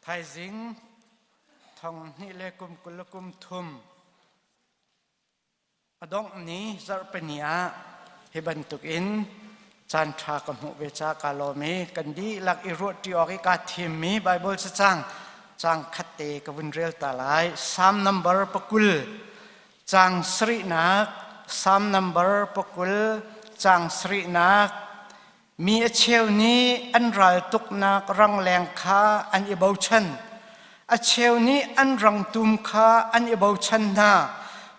Thaizing thong hnih le kum 20 le kum thum a dongh ni zarhpini ah hi bantukin caan ṭha ka hmuh ve ca kaa lawm i kan dihlak i ruahṭi awk i kaa thimmi Baibal cacang caang khat te ka vun rel ta lai. Psalm number 20 caang sarihnak Psalm number 20 caang sarihnak. Mi a cheu nih an raltuknak rangleng kha an i bochan. A cheu nih an rangtum kha an i bochan hna.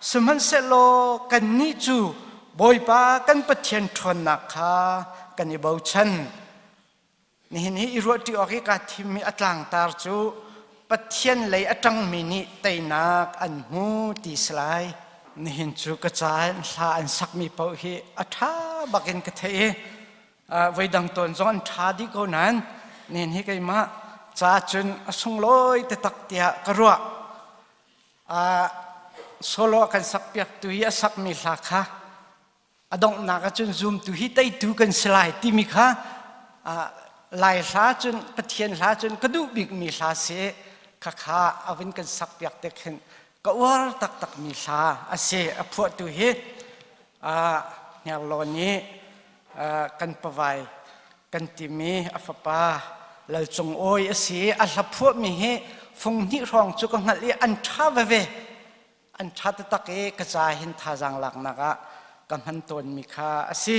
Sihmanhsehlaw kannih cu Bawipa kan Pathian ṭhawnnak kha kan i bochan. Nihin hi i ruahṭi awk i kaa thimmi a tlangtar cu Pathian lei a ṭangmi nih teinak an hmu ti si lai. Nihin cu ka ca in hla an sakmi paoh hi a ṭha bakin ka theih i voidang tawn zong an ṭha dih ko nain nihin hi keimah ca cun a sunglawi taktak tiah ka ruah. Solo a kan sakpiaktu i a sakmi hla kha a donghnak ahcun zumtu hi teitu kan si lai timi kha Lai hla cun Pathian hla cun ka duh bikmi hla si. Khakha a vun kan sakpiak te khin ka uar taktakmi hla a si. A phuahtu hi Hniarlawn i kan pavai kan timi a fapa Lal Cung Awi a si. A hla phuahmi hi fung hnih hrawng cu ka hngalh i an ṭha veve, an ṭha taktak i ka ca hin thazaang laknak ah ka hman tawnmi kha a si.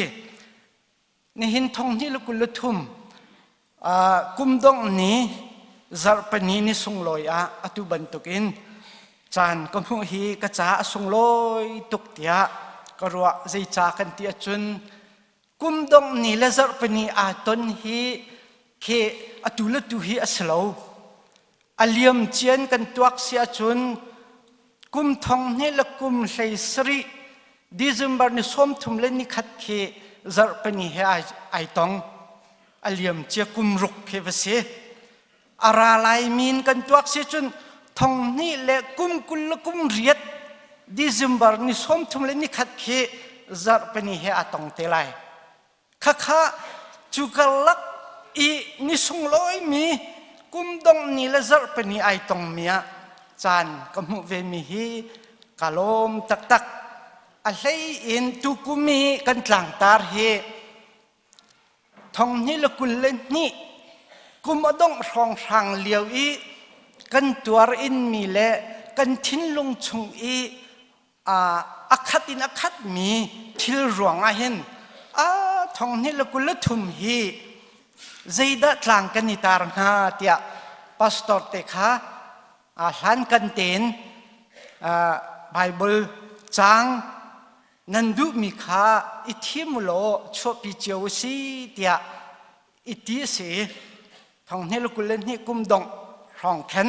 Nihin 2023 kum dongh ni zarhpini ni sunglawi ah atu bantukin caan ka hmuh hi ka ca a sunglawi tuk tiah ka ruah. Zeica kan ti ahcun kum dongh ni le zarhpini aa ton hi khi atu le tu hi a si lo. A liam cian kan tuak si ahcun kum thong hnih le kum 17 December ni 31 khi zarhpini he ai tong. A liam cia kum ruk khi va si. A ra lai min kan tuak si cun thong hnih le kum 28 December ni 31 khi zarhpini he aa tong te lai. Khakha cu karlak i ni sunglawimi kum dongh ni le zarhpini ai tongmi ah caan ka hmuh vemi hi ka lawm taktak. A hlei in tukum i kan tlangtar hi 2022 kum a dongh hrawnghrang lio i kan tuar inmi le kan thinlung chung i a khat in a khatmi thil ruang ah hin a 2023 hi zeidah tlang kan i tar hnga tiah pastor te kha hlan kan tein Bible caang nan duhmi kha i thim u law chuahpi cio u si tiah i ti a si. 2022 kum dongh hrawng khan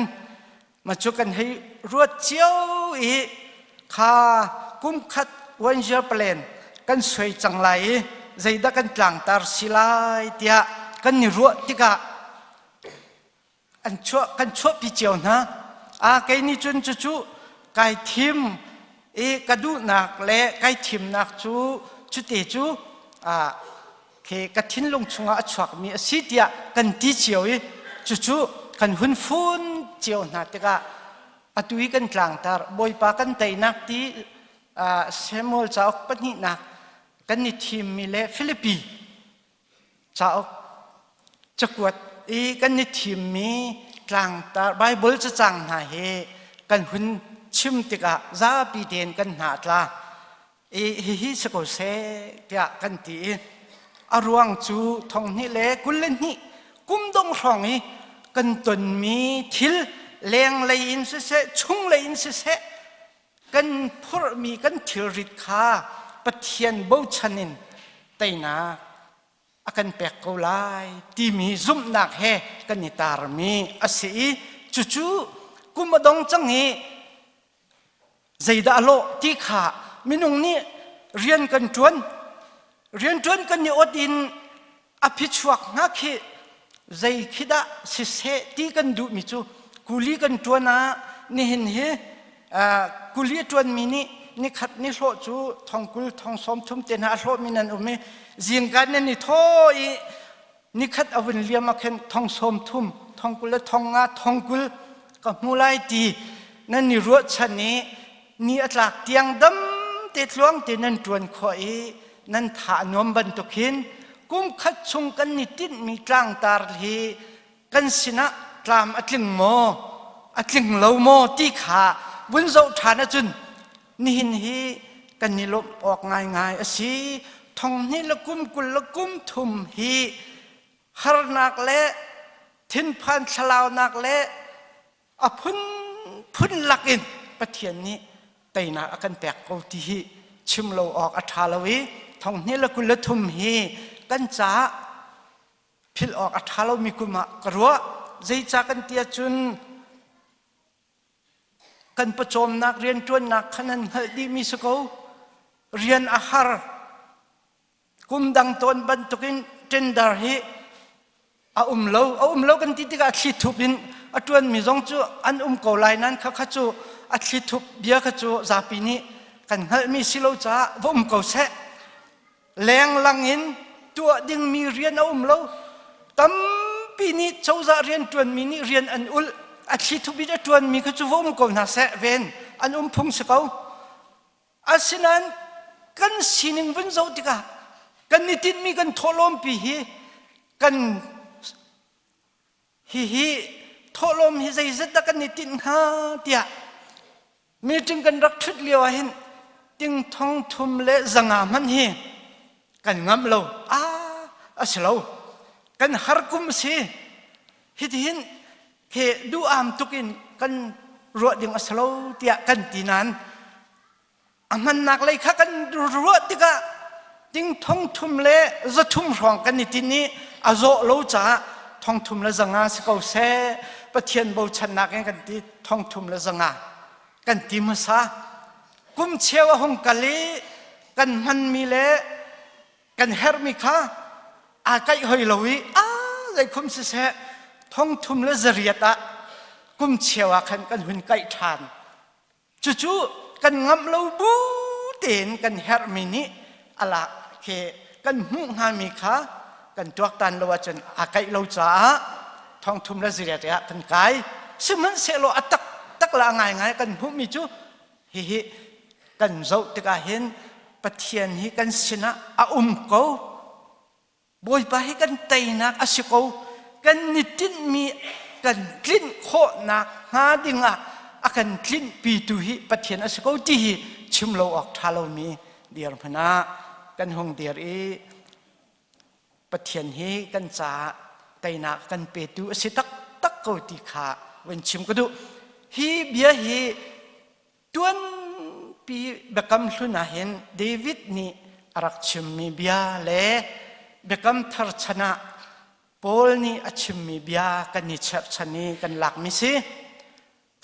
ma cu kan hei ruat cio i kha kum khat one year plan kan suai cang lai i zeidah kan tlangtar si lai tiah kan i ruah tikah an chuah kan chuahpi cio hna. A kei nih cun cucu kai thim i ka duhnak le kai thimnak cu cute cu a khi ka thinlung chungah a chuakmi a si tiah kan ti cio i cucu kan hun fun cio hna tikah atu i kan tlangtar Bawipa kan teinak ti Samuel cauk pahnihnak kan i thimmi le Filipi cauk cakuat i kan i thimmi tlangtar Bible cacang hna hi kan hun chim tikah zapi tein kan hna a tla i hihi si ko seh tiah kan ti i a ruang cu 2022 kum dong hrawng i kan tonmi thil lenglei in siseh, chunglei in siseh, kan phurhmi kan thilrit kha Pathian bochan in teinak a kan pek ko lai timi zumhnak he kan i tarmi a si i cucu kum a dong cang i zeidah a lawh ti kha minung nih rian kan ṭuan, rian ṭuan kan i ot in a phichuak hnga khi zei khi dah siseh ti kan duhmi cu kuli kan ṭuan ah nihin hi kuli a ṭuanmi nih nikhat ni hlawh cu thong 20 thong 30 te hna a hlawhmi nan um i zingka nan i thaw i nikhat a vun liam ah khin thong 30. thong 20 le thong nga thong 20 ka hmu lai ti nan i ruahchan i ni a tlak tiang dam te tluang te nan ṭuan khawh i nan tha a nuam bantuk hin kum khat chung kan ni tinhmi tlangtar hi kan sinah tlam a tling maw a tling lo maw ti kha vun zoh ṭhan ahcun nihin hi kan i lawmh awk ngaingai a si. Thong hnih le kum 20 le kum thum hi harnak le thinphan thlalaunak le a phunphun lakin Pathian nih teinak a kan pek ko ti hi chim lo awk a ṭha lo i thong hnih le 23 hi kan caah philh awk a ṭha lomi kum ah ka ruah. Zeicah kan ti ahcun kan pawcawmnak rianṭuannak kha nan hngalh dihmi si ko. Rian a har. Kum dang tawn bantukin tender hi a um lo. A um lo kan ti tikah a thlithup in a ṭuanmi zong cu an um ko lai nain khakha cu a thlithup bia kha cu zapi nih kan hngalhmi si lo caah va um ko seh. Lenglang in tuah dingmi rian a um lo. Tampi nih cozah rianṭuanmi nih rian an ulh. A thlithup in a ṭuanmi kha cu va um ko hna seh ven an um phung si ko. Asinain kan sining vun zoh tikah kan i tinhmi kan thawhlawmpi hi kan hihi thawhlawm hi zeizat dah kan i tinh hnga tiah meeting kan rak ṭhut lio ah hin ting thong thum le zanga hmanh hi kan ngamh lo. Ah, a si lo. Kan har kum a si. Hitihin he duh-am tuk in kan ruah ding a si lo tiah kan ti nain a hmannak lei kha kan ruah tikah ting thong thum le 300 hrawng kan i tin i a zawh lo caah thong thum le zanga si ko seh Pathian bochannak in kan ti thong thum le zanga kan ti hmasa kum cheu a hung kal i kan hmanmi le kan herhmi kha aa kaih hoi lo i a zeikhum siseh thong thum le zariat ah kum cheu ah khan kan hun kaih ṭhan. Cucu kan ngamh lo bu tein kan herhmi nih a lak khi kan hmuh hngami kha kan tuaktan lo ahcun aa kaih lo caah thong thum le zariat ah kan kai. Sihmanhsehlaw a taktak le a ngaingai kan hmuhmi cu hihi kan zoh tikah hin Pathian hi kan sinah a um ko. Bawipa hi kan teinak a si ko. Kan ni tinhmi kan tlinh khawhnak hnga dingah a kan tlinhpitu hi Pathian a si ko ti hi chim lo awk ṭha lomi dirhmun ah kan hung dir i Pathian hi kan caah teinak kan petu a si taktak ko ti kha vun chim ka duh. Hi bia hi tuanpi biakam hlun ah hin David nih a rak chimmi bia le biakam thar chan ah Paul nih a chimmi bia kan i cherhchan i kan lakmi si.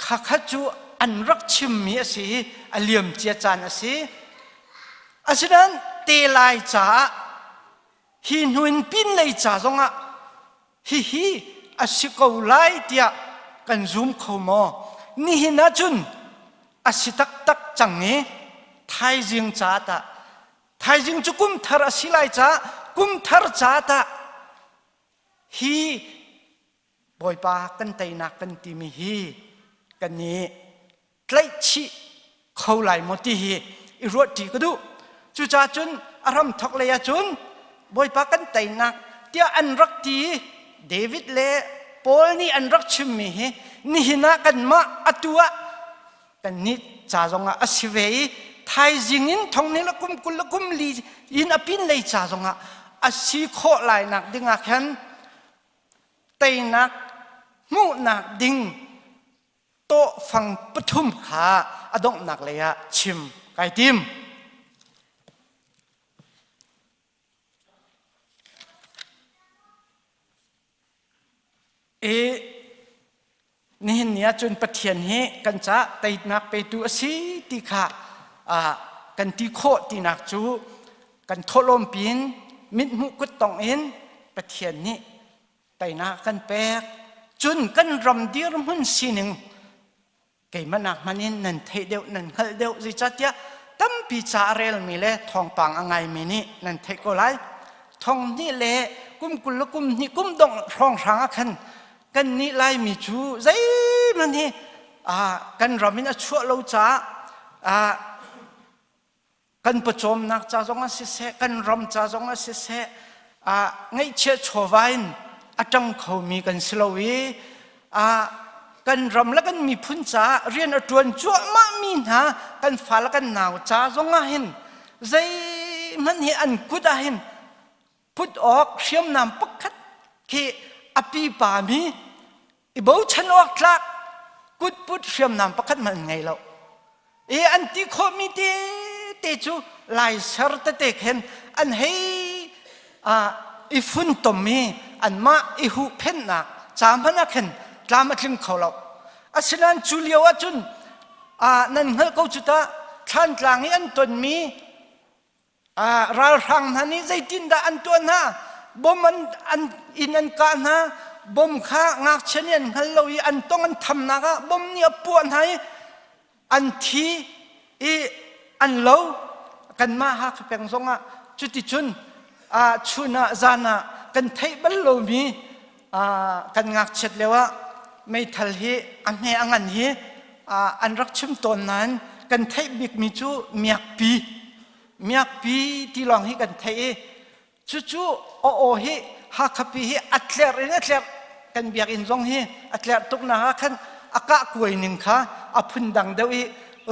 Khakha cu an rak chimmi a si i a liamcia caan a si. Asinain te lai caah hi hnu in pinlei ca zongah hihi a si ko lai tiah kan zum kho maw? Nihin ahcun a si taktak cang i thaizing ca tah thaizing cu kum thar a si lai caah kum thar ca tah hi Bawipa kan teinak kan timi hi kan i tlaihchih kho lai maw ti hi i ruahṭi ka duh. Cucaah cun a hramthawk lei ahcun Bawipa kan teinak tiah an rak ti i David le Paul nih an rak chimmi hi nihin ah kanmah atu ah kannih ca zongah a si ve i thaizing in thong ni le kum 20 le kum li in a pin lei ca zongah a si khawh lai nak dingah khan teinak hmuhnak ding tawhfang pathum kha a donghnak lei ah chim kai tim. I nihin ni ahcun Pathian hi kan caah teinak petu a si ti kha kan ti khawh tinak cu kan thawhlawm pin mithmuh kuttongh in Pathian nih teinak kan pek. Cun kan ram dirhmun sining keimah nak hmanh in nan theih deuh nan hngalh deuh zeicahtiah tampi ca a relmi le thawngpang a ngaimi nih nan theih ko lai. Thong hnih le kum 20 le kum hnih kum dongh hrawnghrang ah khan. Kannih Laimi cu zeihmanh hi kan ram in a chuah lo caah kan pawcawmnak ca zong ah siseh, kan ram ca zong ah siseh, ngaihchiah chawva in a ṭang khomi kan si lo i kan ram le kan miphun caah rian a ṭuan cuahmah mi hna kan fa le kan nau ca zong ah hin zeihmanh hi an kut ah hin put awk hriamnam pakhat khi a pipa mi i bochan awk tlak kutput hriamnam pakhat hmanh an ngei lo. I an ti khawhmi te te cu laiser tete khin an hei i funtom i anmah i huhphenhnak ca hmanh ah khin tlam a tling kho lo. Asinain cu lio ahcun nan hngalh ko cu ta Thlantlang i an tonmi Ralhrang hna nih zeitindah an tuah hna? Bom an, an inn an kah hna. Bom kha ngakchia nih an hngal lo i an tong an thamnak ah bom nih a puah hna i an thi i an lo. Kanmah Hakha peng zongah cuticun chun ah zan ah kan theih bal lomi kan ngakchiat lio ah meithal hi a hme a ngan hi an rak chim tawn nain kan theih bikmi cu miakpi miakpi ti lawng hi kan theih i cucu aw aw hi Hakhapi hi a tlerh in a tlerh kan biakinn zong hi a tlerh tuk nak ah khan a kah kuai ning kha a phun dang deuh i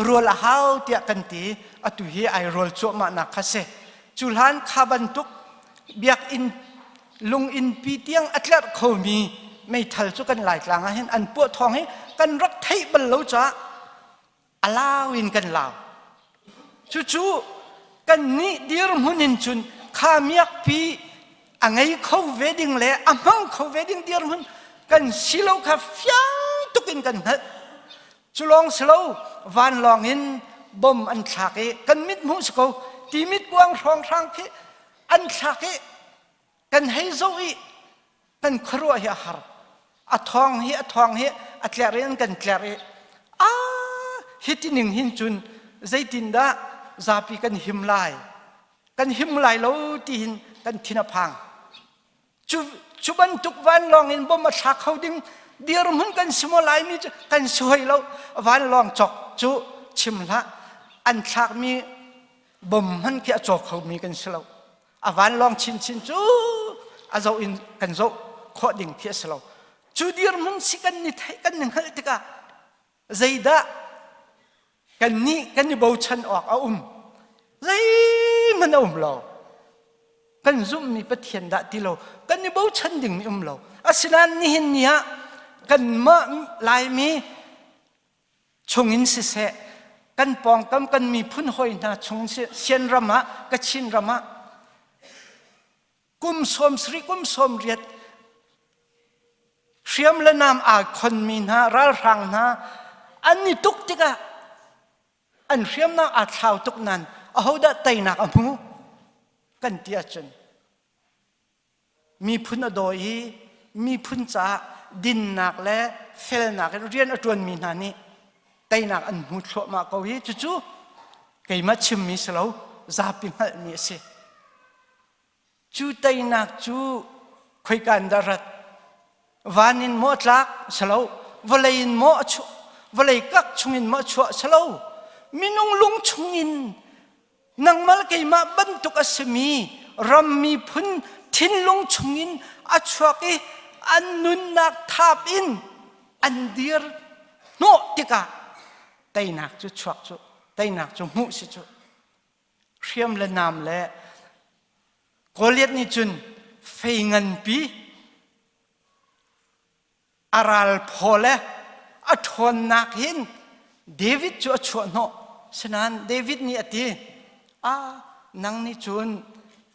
rual a hau tiah kan ti atu hi ai rual cuahmah nak kha si cu hlan kha bantuk biakinn lung innpi tiang a tlerh khomi meithal cu kan Laitlang ah hin an puah thawng hi kan rak theih bal lo caah a lau in kan lau. Cucu kan nih dirhmun in cun kha miakpi a ngei kho ve ding le a hmang kho ve ding dirhmun kan si lo kha fiang tuk in kan hngalh. Cu lawng si lo vanlawng in bom an thlak i kan mit hmuh si ko timit kuang hrawnghrang khi an thlak i kan hei zoh i kan khuaruah hi a har a thawng hi a thawng hi a tlerh i an kan tlerh i a hi ti ning hin cun zeitindah zapi kan him lai kan him lai lo ti hin kan thin a phang cu cu bantuk vanlawng in bom a thla kho ding dirhmun kan si maw laimi cu kan si hoi lo vanlawng cawk cu chim hlah an thlakmi bom hman khi a caw khomi kan si lo a vanlawng chinchin cu a zoh in kan zoh khawh ding khi a si lo cu dirhmun si kan ni theih kan ni hngalh tikah zeidah kan nih kan i bochan awk a um zeihmanh a um lo kan zumhmi Pathian dah ti lo kan i bochan ding mi um lo asinain nihin ni ah kanmah Laimi chungin siseh kan pawngkam kan miphun hawi hna chung Sian ram ah Kachin ram ah kum 70 kum 80 hriam le nam aa khonmi hna ralhrang hna an i tuk tikah an hriamnam aa thlau tuk nan ahodah teinak a hmu kan ti ahcun miphun a daw i miphun caah dinnak le felnak in rian a ṭuanmi hna nih teinak an hmu thluahmah ko hi cucu keimah chimmi si lo zapi hngalhmi a si Cu teinak cu khoika in dah rat? Van in maw a tlak? Si lo. Vawlei in maw a chuah? Vawlei kak chungin maw a chuah? Si lo. Minung lung chungin nangmah le keimah bantuk a simi ram miphun thinlung chungin a chuak i an nunnak thap in an dir hnawh tikah teinak cu chuak cu teinak cu hmuh si cu hriam le nam le Goliath nih cun fei nganpi a ral phaw le a ṭhawnnak hin David cu a chuah hnawh. Sinain David nih a ti, "Ah, nang nih cun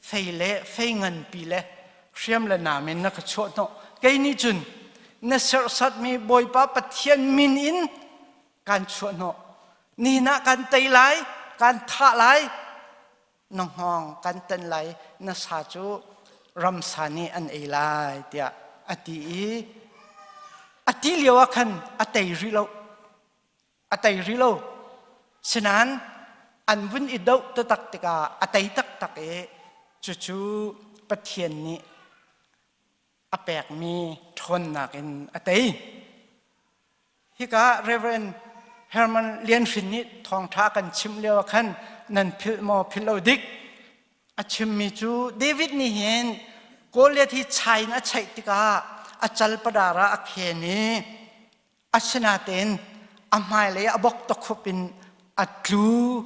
fei le fei nganpi le hriam le nam in na ka chuah hnawh. Kei nih cun na serhsatmi Bawipa Pathian min in kan chuah hnawh. Nihin ah kan tei lai, kan thah lai, na hngawng kan tan lai, na sa cu ramsa nih an ei lai tiah a ti i a ti lio ah khan a tei rih lo. A tei rih lo. Sinain an vun i doh taktak tikah a tei taktak i cucu Pathian nih a pekmi ṭhawn. ṭhawnnak in a tei. Hika Reverend Herman Lian Hrin nih thawngṭha kan chimh lio ah khan nan philh maw philh lo dik a chimmi cu David nih hin Goliath hi chai in a chaih tikah a cal padar ah a khen i asinain a hmailei a bok takhup in a tlu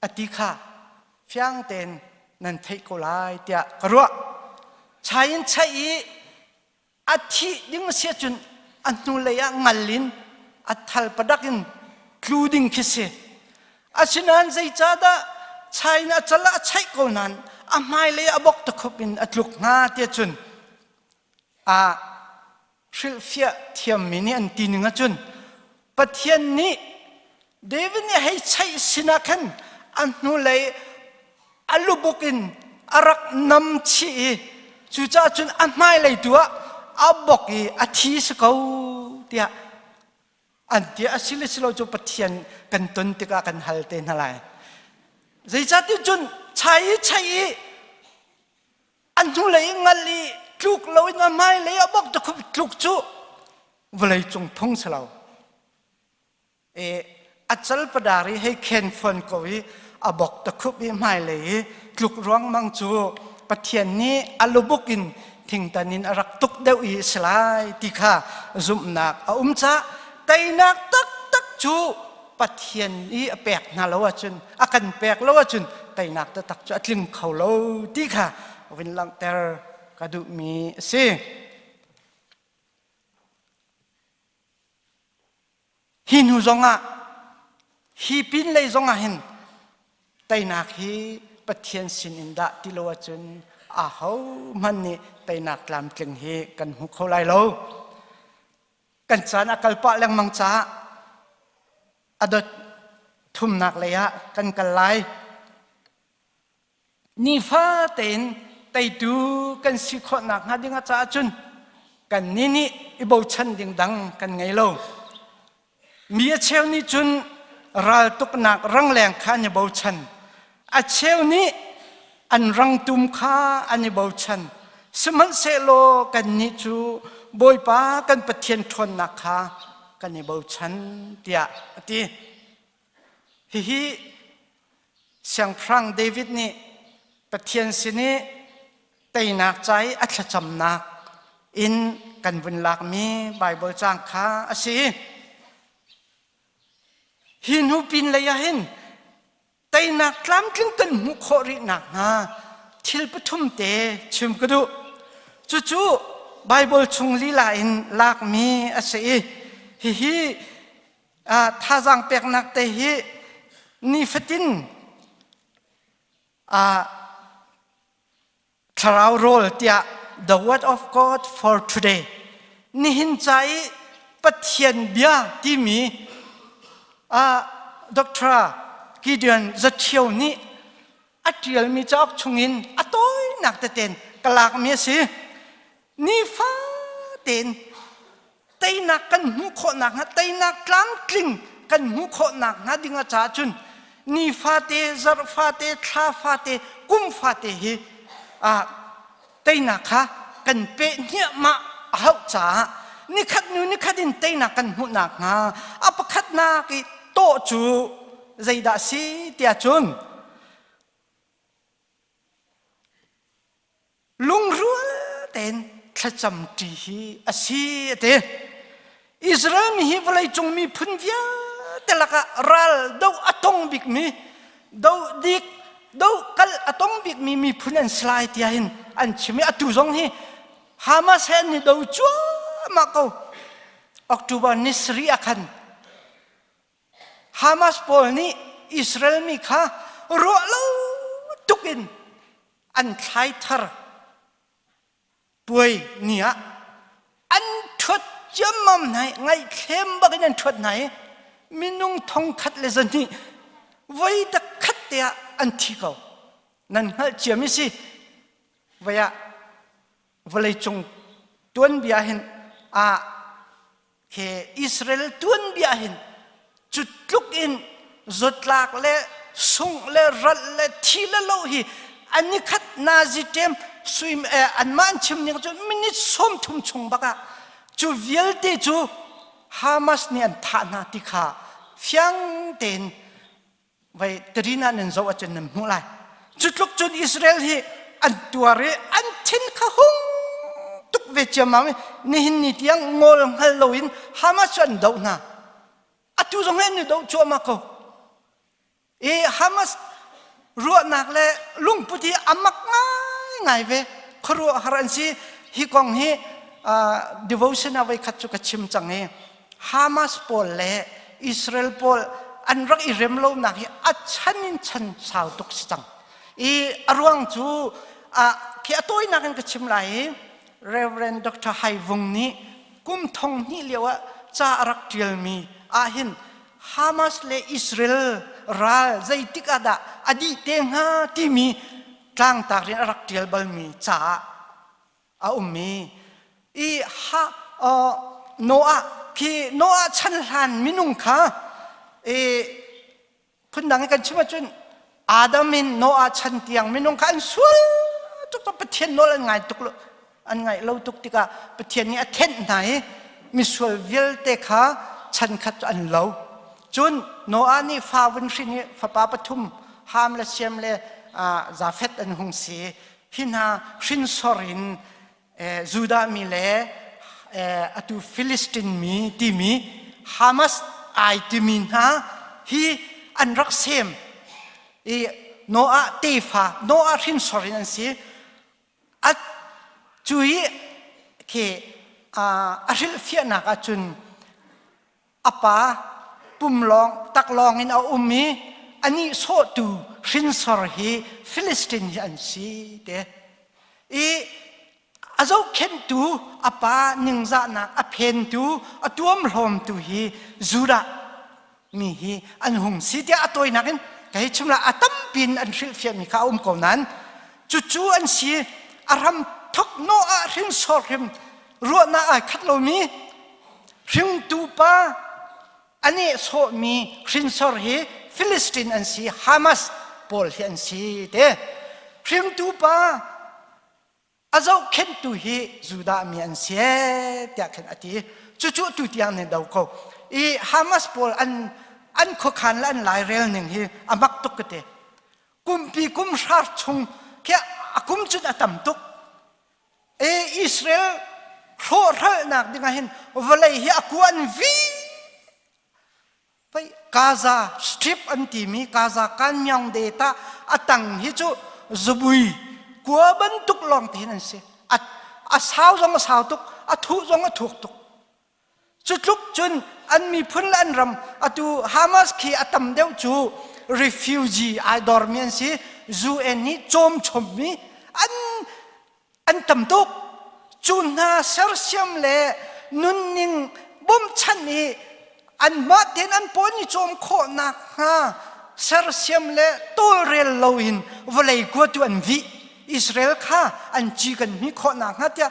a ti kha fiang tein nan theih ko lai tiah ka ruah. Chai in chaih i a thih ding a si ahcun a hnulei ah ngal in a thal padak in tlu ding khi si. Asinain zeicahdah chai in a cal ah a chaih ko nain a hmailei a bok takhup in a tluk hnga tiah cun a hrilhfiah thiammi nih an ti ning ahcun Pathian nih David nih hei chaih sinah khan a hnulei a lubuk in a rak nam chih i cucaah cun a hmailei tu ah a bok i a thi si ko tiah an ti a si le si lo cu Pathian kan ton tikah kan hal te hna lai. Zeicahtiah cun chai i chai i an hnulei i ngal i tluk loin a hmailei a bok tuk tluk cu vawlei cung phung si lo. E a cal padar i hei khen fawn ko i a bok takhup i hmailei i tluk ruangmang cu Pathian nih a lubuk in thingtan in a rak tuk deuh i si lai ti kha zumhnak a um caah teinak taktak cu Pathian i a pek hna lo ahcun a kan pek lo ahcun teinak taktak cu a tling kho lo ti kha vun langhter ka duhmi a si. Hi hnu zongah hi pinlei zongah hin teinak hi Pathian sin in dah ti lo ahcun ahohmanh nih teinak tlamtling hi kan hmu kho lai lo. Kan caan a kal pah lengmang caah a dot thumnak lei ah kan kal lai. Nifa tein teitu kan si khawh nakhnga ding ah caah cun kannih nih i bochan ding dang kan ngei lo. Mi a cheu nih cun raltuknak rangleng kha an i bochan. A cheu nih an rangtum kha an i bochan. Sihmanhsehlaw kannih cu Bawipa kan Pathian ṭhawnnak kha kan i bochan tiah a ti. Hihi Siangpahrang David nih Pathian sin i teinak ca i a thlacamnak in kan vun lakmi Baibal caang kha a si. Hi hnu pinlei ah hin teinak tlamtling kan hmuh khawh rih nakhnga thil pathum te chim ka duh. Cucu Baibal chung lila in lakmi a si i hihi thazaang peknak te hi nifatin thlarau rawl tiah the word of God for today nihin ca i Pathian bia timi Dr. Gideon Zathio nih a ṭialmi cauk chungin a tawinak teten ka lakmi a si. Nifa tein teinak kan hmuh khawh nakhnga teinak tlamtling kan hmuh khawh nakhnga ding a caah cun nifate zarh fate thla fate kum fate hi teinak kha kan peh hniahmah a hauh caah nikhat hnu nikhat in teinak kan hmuh nakhnga a pakhatnak i tawh cu zeidah si tiah cun Lungrual tein thlacam ṭi hi a si a ti. Israel mi hi vawleicung miphun vialte lakah ral do a tong bikmi, do dik, do kal a tong bikmi miphun an si lai tiah hin an chim i atu zong hi Hamas he an i do cuahmah ko. October ni sarih ah khan Hamas pawl nih Israel mi kha ruah lo tuk in an thlai thar puai ni ah an ṭhuat ciammam hna i ngaihthlem bak in an ṭhuat hna i minung thong khat le zahnih voi khat te ah an thi ko nan hngalh ciami si voi ah vawleicung tuanbia hin a he Israel tuanbia hin cu tluk in zawtlak le sungh le ralh le thi le lo hi An ni khat nazi ṭem suim anmah an chim ning cu minute 30 chung bak ah cu vialte cu Hamas nih an thah hna ti kha fiang tein vai tarina nan zoh ahcun nan hmuh lai. Cu tluk cun Israel hi an tuar i an thin kha hung tuk ve ciammam i nihin ni tiang ngol hngal loin Hamas cu an doh hna. Atu zong hi an i doh cuahmah ko. I Hamas ruahnak le lungput hi a mak ngaingai ve. Khuaruahhar an si. Hi kong hi devotion ah voikhat cu ka chim cang i Hamas pawl le Israel pawl an rak i rem lonak hi a chan in chan sau tuk si cang. I a ruang cu khi a tawinak in ka chim lai i Reverend Dr. Hai Vung nih kum thong hnih lio ah ca a rak ṭialmi ahhin Hamas le Israel ral zeitik ah dah a dih te hnga timi tlangtak rian a rak ṭial balmi caah a ummi i ha Noah khi Noah chan hlan minung kha i phundang in kan chim ahcun Adam in Noah chan tiang minung kha an sual tuk tuk Pathian nawl an ngai tuk lo an ngaih lo tuk tikah Pathian nih a thenh hna i misual vialte kha chan khat cu an lo cun Noah nih fa vun hrin i fapa pathum Ham le Shem le Jafeth an hung si hi hna hrinsor in Judah mi le atu Philistine mi timi Hamas ai timi hna hi an rak sem i Noah tefa Noah hrinsor in an si a cu i khi a hrilhfiahnak ahcun a pa pum lawng taklawng in a um i anih sawhtu hrinsor hi Philistine hi an si te i a zohkhenhtu a pa ningzahnak a phentu a tuamhlawmtu hi Judah mi hi an hung si tiah a tawinak in ka hei chim la a tampi in an hrilhfiahmi kha a um ko nain cucu an si a ram thok no ah hrinsor hrim ruahnak ai khat lomi hringtu pa a nehsawhmi hrinsor hi Philistine an si Hamas pawl hi an si te hringtu pa a zohkhenhtu hi Judah mi an si tiah khin a ti cucu tu tiang nih do ko i Hamas pawl an an khuakhan le an lairel ning hi a mak tuk ka ti kumpi kum hrar chung khi a kum cun a tam tuk e Israel hrawhralnak ding ah hin vawlei hi a kuan vi Pei Gaza Strip an timi Gaza Kanmyong de ta a tang hi cu zubui kua bantuk lawng te hin an si. A, a sau zong a sau tuk, a thuh zong a thuk tuk. Cu tluk cun an miphun le an ram atu Hamas khi a tam deuh cu refugee ai dormi an si. UN nih cawm chommi an an tam tuk. Cu hna sersiam le nunning bawmchan i anmah tein an paw an i cawm khawh nakhnga sersiam le tawlrel loin vawlei kuatu an vih. Israel kha an ci kan hmi khawh nakhnga tiah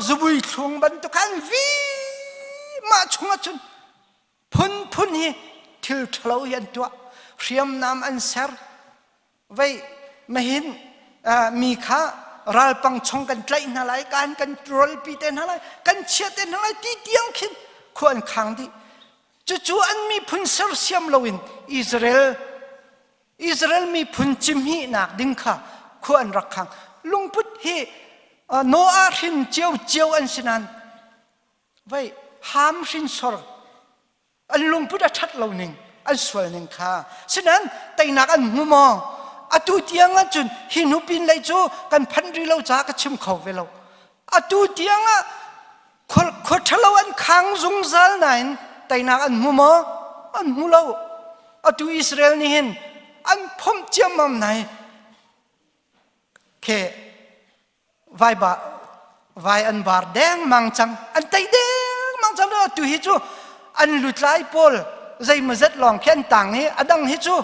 zubui thlung bantuk kha an vih. Mah chungah cun phunphun hi thil ṭhalo hi an tuah. Hriamnam an ser. Vei mahin mi kha ralpang chung kan tlaih hna lai kan kan rolpi te hna lai kan chia te hna lai ti tiang khin khua an khang dih cucu an miphun sersiam loin Israel Israel miphun cimhihnak ding kha khua an rak khang lungput hi Noah hrin cio cio an si nain vei ham hrinsor An lungput a ṭhat lo ning, an sual ning kha. Sinain teinak an hmu maw? Atu tiang ahcun hi hnu pin lei cu kan phanh rih lo caah ka chim kho ve lo. Atu tiang ah khua ṭhalo an khang zungzal nain teinak an hmu maw? An hmu lo. Atu Israel nih hin an phomh ciammam nai. Khe vai ba vai an bar dengmang cang an tei dengmang cang tu hi cu an lutlai pawl zeimawzat lawng khi an tang i a dang hi cu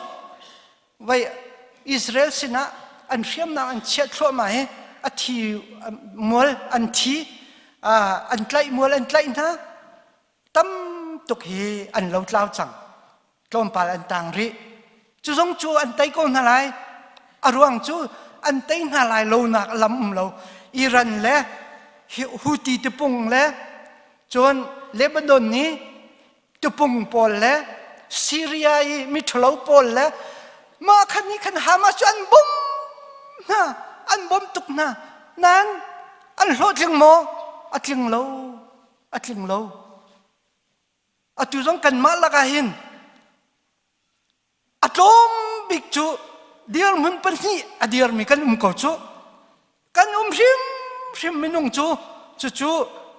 vai Israel sinah an hriamnak an chiah thluahmah hi a thi mual an thi an tlaih mual an tlaih hna tam tuk hi an lo tlau cang tlawmpal an tang rih cu zong cu an tei ko hna lai a ruang cu An tei hna lai lo nak lam um lo. Iran le Houthi tipung le cun Lebanon nih tupung pawl le Syria i miṭhalo pawl le mah khan nih khan Hamas cu an bawmh hna an bawmh tuk hna nain an hlawhtling maw a tling lo a tling lo atu zong kanmah lakah hin A tlawm bik cu dirhmun pahnih a dirmi kan um ko cu. Kan um hrimhrim minung cu cucu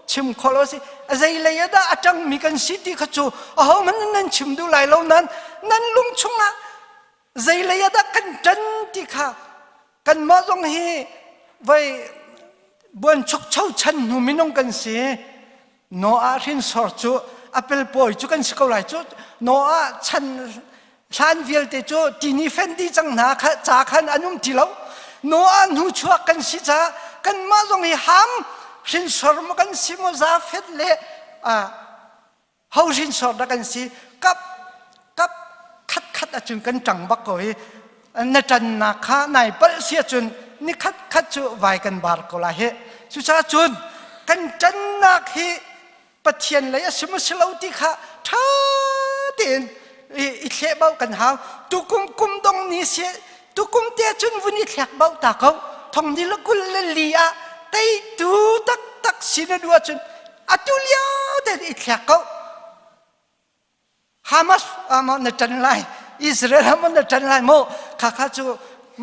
chim khawh lo a si. A zeilei ah dah a ṭangmi kan si ti kha cu ahohmanh nan chim duh lai lo nain nan lung chungah zeilei ah dah kan ṭan ti kha kanmah zong hi voi buanchukcho chan hnu minung kan si. Noah hrinsor cu a pelpawi cu kan si ko lai cu. Noah chan hlan vialte cu tini fen dih cang hna kha ca khan an um ti lo. Noah hnu chuak kan si caah kanmah zong hi ham hrinsor maw kan si maw Jafet le ho hrinsor dah kan si kap kap khat khat ahcun kan ṭang bak ko i na ṭannak kha nai palh si ahcun ni khat khat cu vai kan bar ko lai hi. Cucaah cun kan ṭannak hi Pathian lei a si maw si lo ti kha ṭha tein i thleh bau kan hau. Tukum kum dong ni si tukum te cun vun i thlek bau ta ko. Thong ni le 24 ah teitu taktak si na duh ahcun atu lio tein i thlek ko. Hamas ah na ṭan lai Israel ah na ṭan lai maw kha kha cu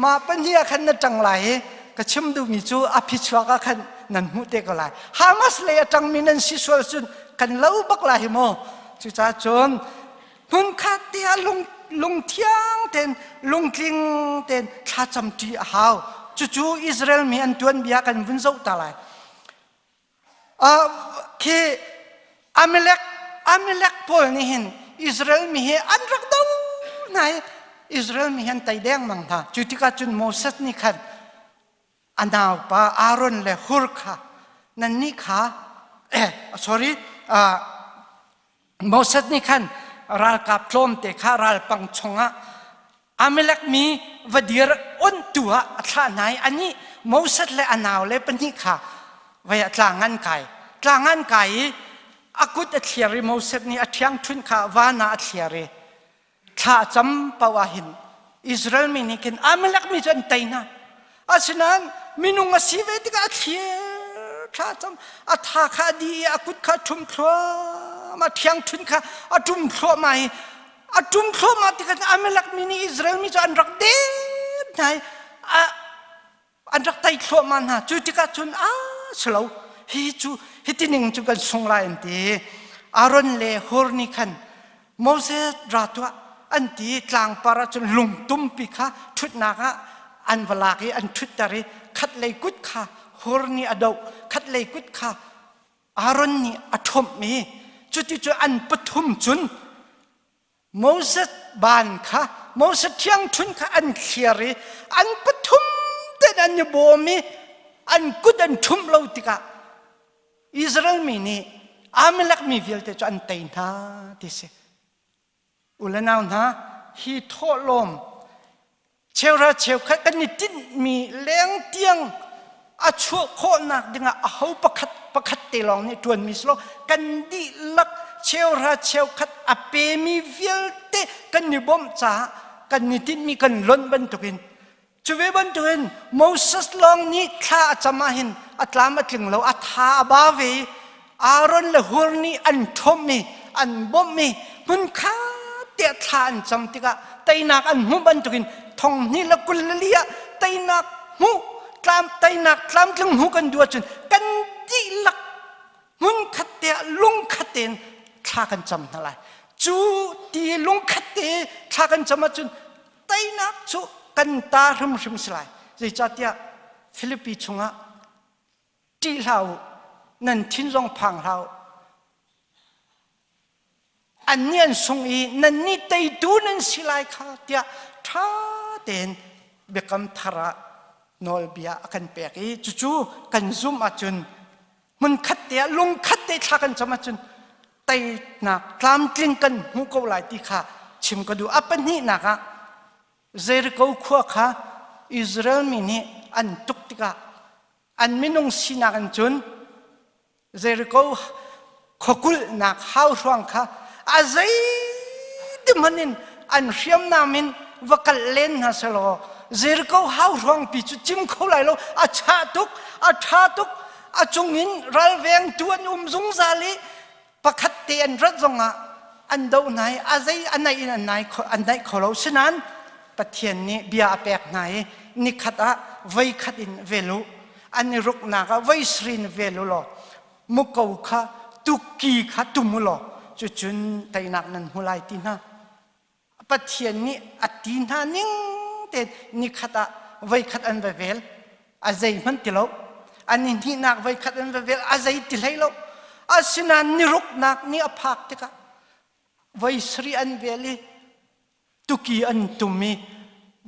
mah pahnih ah khan na ṭang lai i ka chim duhmi cu a phichuak ah khan nan hmuh te ko lai Hamas lei a ṭangmi nan si sual cun kan lo bak lai hi maw cucaah cun hmunkhat te ah lung lungthiang tein lungtling tein thlacam ṭi a hau cucu Israel mi an tuanbia kan vun zoh ta lai Khi Amalek Amalek pawl nih hin Israel mi hi an rak do hna i Israel mi hi an tei dengmang hna. Cu tikah cun Moses nih khan a naupa Aaron le Hur kha nannih kha eh, sorry Moses nih khan ralkap tlawmte kha ralpang chungah Amalek mi va dir onhtu ah a thlah hna i anih Moses le a naule pahnih kha vei ah tlang an kai. Tlang an kai i a kut a thliar i Moses nih a ṭhiangṭhunh kha van ah a thliar i thla a cam paoh ah hin Israel mi nih khin Amalek mi cu an tei hna. Asinain minung a si ve tikah a thliar thla a cam a tha kha a dih i a kut kha a ṭhum thluahmah a ṭhiangṭhunh kha a ṭum thluahmah i a ṭum thluahmah tikah Amalek mi nih Israel mi cu an rak det hna i an rak tei thluahmah hna. Cu tikah cun a si lo hi cu hiti ning cu kan sung lai an ti. Aaron le Hur nih khan Moses ra tuah an ti i tlangpar ah cun lungtumpi kha ṭhutnak ah an va lak i an ṭhutter i khatlei kut kha Hur nih a doh khatlei kut kha Aaron nih a ṭhawmh i cuticun an pathum cun Moses ban kha Moses ṭhiangṭhunh kha an thliar i an pathum tein an i bawm i an kut an ṭhumh lo tikah Israel mi nih Amalek mi vialte cu an tei hna ti si. U le nau hna, hi thawhlawm cheuhra cheukhat kan i tinhmi leng tiang a chuah khawhnak dingah aho pakhat pakhat te lawng nih ṭuanmi si lo kan dihlak cheuhra cheukhat a pemi vialte kan i bawmh caah kan i tinhmi kan lonh bantukin Cu ve bantukin Moses lawng nih thla a cam ahhin a tlam a tling lo, a tha a ba ve i Aaron le Hur nih an ṭhawmh i an bawmh i hmunkhat tiah thla an cam tikah teinak an hmuh bantukin 2024 ah teinak hmuh tlam teinak tlamtling hmuh kan duh ahcun kan dihlak hmunkhat te ah lungkhat tein thla kan cam hna lai. Cu ti lungkhat te thla kan cam ahcun teinak cu kan ta hrimhrim si lai. Zeicahtiah Filipi chungah ṭih hlah u, nan thin zong phang hlah u. Annih an sung i nannih teitu nan si lai kha tiah ṭha tein biakam thar ah nawlbia a kan pek i cucu kan zumh ahcun hmunkhat te ah lungkhat te thla kan cam ahcun teinak tlamtling kan hmu ko lai ti kha chim ka duh. A pahnihnak ah Jericho khua kha Israel mi nih an tuk tikah an minung sinak in cun Jericho khuakulhnak hauhruang kha a zeitihmanh in an hriamnam in va kalh len hna selaw Jericho hauhruang pi cu cim kho lai lo a chah tuk a ṭha tuk a cungin ralvengtu an um zungzal i pakhat te an rat zongah an doh hna i a zei a naih in an nai an naih kho lo sinain Pathian nih bia a pek hna i nikhat ah voikhat in vel u an i ruknak ah voi srin vel u law muko kha tukki kha tum u law cucun teinak nan hmu lai ti hna Pathian nih a ti hna ning tein nikhat ah voikhat an va vel a zeihmanh ti lo an i hnihnak voikhat an va vel a zei ti hlei lo asinain niruknak ni a phak tikah voi sarih an vel i tuki an tum i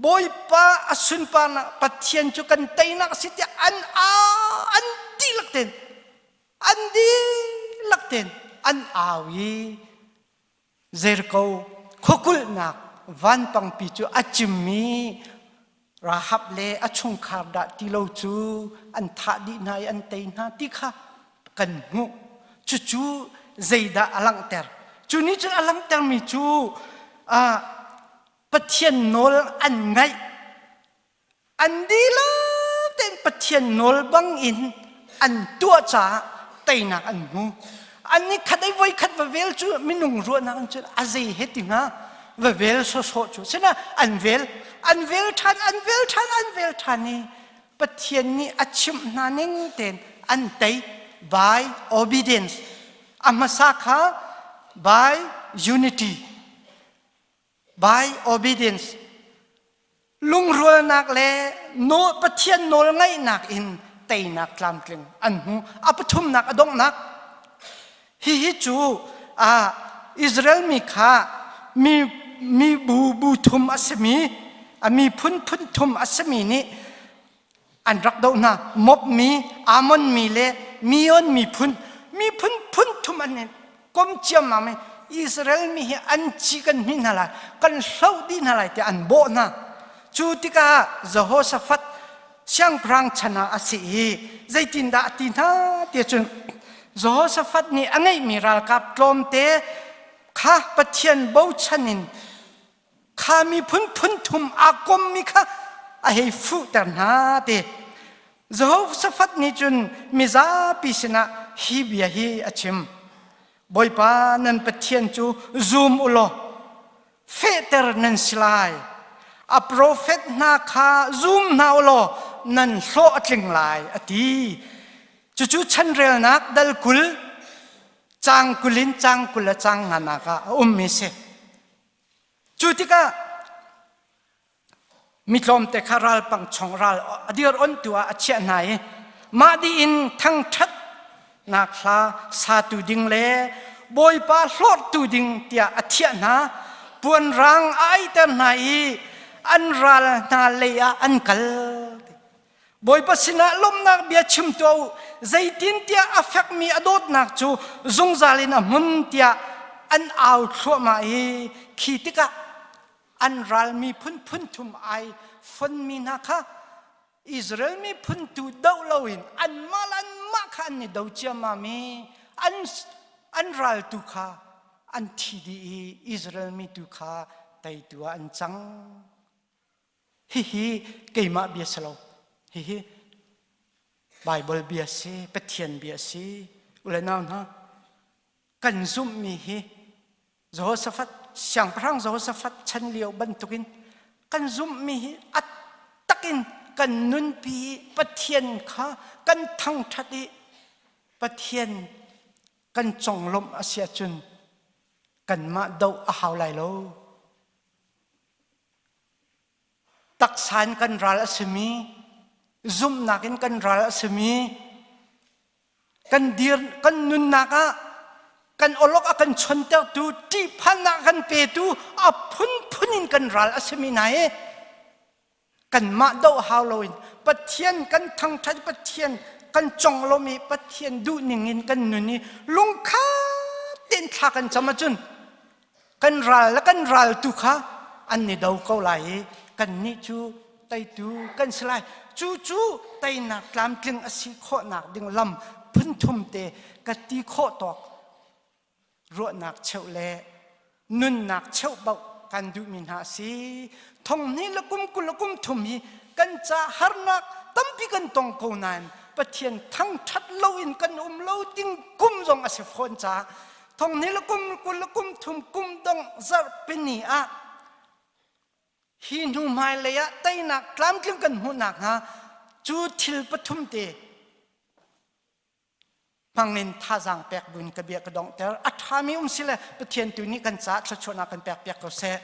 Bawipa a sunparnak Pathian cu kan teinak a si tiah an an dihlak tein an dihlak tein an au i Jericho khuakulhnak vanpangpi cu a cimmi Rahab le a chungkhar dah ti lo cu an thah dih hna i an tei hna ti kha kan hmuh. Cucu zeidah a langhter? Cu nih cun a langhtermi cu Pathian nawl an ngaih An dihlak tein Pathian nawl bangin an tuah caah teinak an hmu. An ni khat ei voi khat va vel cu minung ruahnak in cun a zei he ti hnga va vel sawsawh cu sina an vel an vel ṭhan an vel ṭhan an vel ṭhan i Pathian nih a chimh hna ning tein an tei by obedience a hmasa kha by unity by obedience lungrualnak le Pathian nawl ngaihnak in teinak tlamtling an hmu a pathumnak a donghnak hihi cu Israel mi kha mi mi bu bu thum a simi a miphun phun thum a simi nih an rak doh hna Moab mi Ammon mi le Mion miphun miphun phun thum an kom ciammam i Israel mi hi an ci kan hmih hna lai kan hloh dih hna lai tiah an bawh hna cu tikah Jehoshaphat siangpahrang chan ah a si i zeitindah a ti hna ti cun Jehoshaphat nih a ngeihmi ralkap tlawmte kha Pathian bochan in kha miphun phun thum aa kommi kha a hei fuhter hna ti Jehoshaphat nih cun mizapi sinah hi bia hi a chim Bawipa nan Pathian cu zum u law fehter nan si lai a profet hna kha zum hna u law nan hlawh a tling lai a ti cucu chanrelnak dal 20 cang 20 in cang 20 le cang nganak ah a ummi si Cu tikah mi tlawmte kha ralpang chung ral a dir ontu ah a chiah hna i mah dih in thangṭhatnak hla satu ding le Bawipa hlorhtu ding tiah a thiah hna. Puanrang a aihter hna i an ral hna lei ah an kal. Bawipa sinah lawmhnak bia chim tuah u, zeitintiah a fekmi a dawtnak cu zungzal in a hmun tiah an au thluahmah i khi tikah an ral miphun phun thum ai fonmi hna kha Israel miphun tu doh loin anmah le anmah kha an i do ciammam i an, an ral tu kha an thi dih i Israel mi tu kha teitu ah an cang. Hihi keimah bia si lo. Hihi Baibal bia si, Pathian bia si. Ule nau hna, kan zumhmi hi Jehoshaphat, siangpahrang Jehoshaphat chan lio bantukin kan zumhmi hi a takin kan nunpi i Pathian kha kan thangṭhat i Pathian kan conglawmh a si ahcun kanmah doh a hau lai lo. Taksa in kan ral a simi, zumhnak in kan ral a simi, kan dir kan nunnak ah kan awlok a kan chontertu, ṭihphannak a kan petu, a phunphun in kan ral a simi hna hi kanmah doh hau loin Pathian kan thangṭhat, Pathian kan conglawmh i Pathian duhning in kan nun i lungkhat tein thla kan cam ahcun kan ral le kan ral tu kha an i do ko lai i kannih cu Teitu kan si lai. Cu cu teinak tlamtling a si khawhnak ding lam phunthum te ka ti khawh tawk ruahnak cheuh le nunnak cheuh bauh kan duhmi hna a si. Thonghnih le kum 20 le kum thum hi kan ca harnak tampi kan tong ko nain Pathian thangṭhat loin kan um lo ding kum zong a si fawn caah thonghnih le kum 20 le kum thum kum dongh zarhpini ah hi hnu hmailei ah teinak tlamtling kan hmuh nakhnga cu thil pathum te hmangin thazaang pek buin ka bia ka donghter. A ṭhami um si le Pathian tu nih kan caah thluachuahnak kan pek piak ko seh.